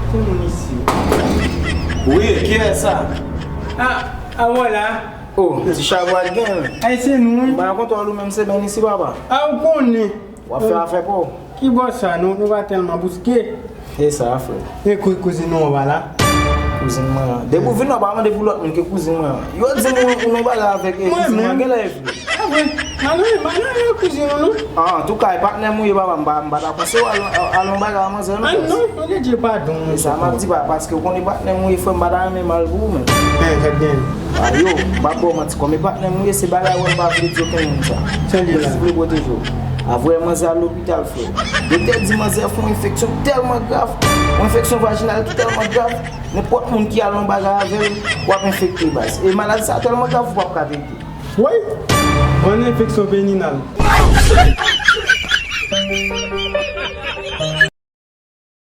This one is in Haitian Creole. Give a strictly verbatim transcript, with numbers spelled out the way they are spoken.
Ki moun isi? Wi, kiyès sa? Ah, ah, wala. Oh, ti chavwal gen. Ay, se nou, wi. M pa konn ou menm, se Ben isi, papa. Ah, ou konnen. W ap fè afè pa w. Ki bò sa, nou, nou pa tèlman bouske. E sa, frè. E kou-, kouzin nou an pa la? Kouzin mwen an. Depi w vin, w pa mande pou lòt moun ke kouzin mwen an. Yo di m ou, ou nan bagay avèk, eh, kouzin mwen an, genlè e vre. Ah, wi. Madan, madan, e kouzin ou, non? Ah, antouka, e patnè m ou ye, papa, m pa, m pa ta panse w al, al nan bagay a manzè, non. Ah, non, non, Bondye padon, e sa m ap di, pa, paske w konnen patnè m ou ye, frè, m pa ta renmen mal pou ou, menm. Eh, gad gen. Ah, yo, m pa ba w manti, kòm e patnè m ou ye, se bagay wè m pa vle di okenn moun sa. Sèlye la. Jezi vle pwoteje w. Avwè manzè al lopital, frè. Doktè di manzè fè yon enfeksyon tèlman grav, yon enfeksyon vajinal ki tèlman grav, nenpòt moun ki al nan bagay avè l, w ap enfekte, baz. E maladi sa tèlman grav, ou p ap ka trete. Woy! Yon enfeksyon veninal.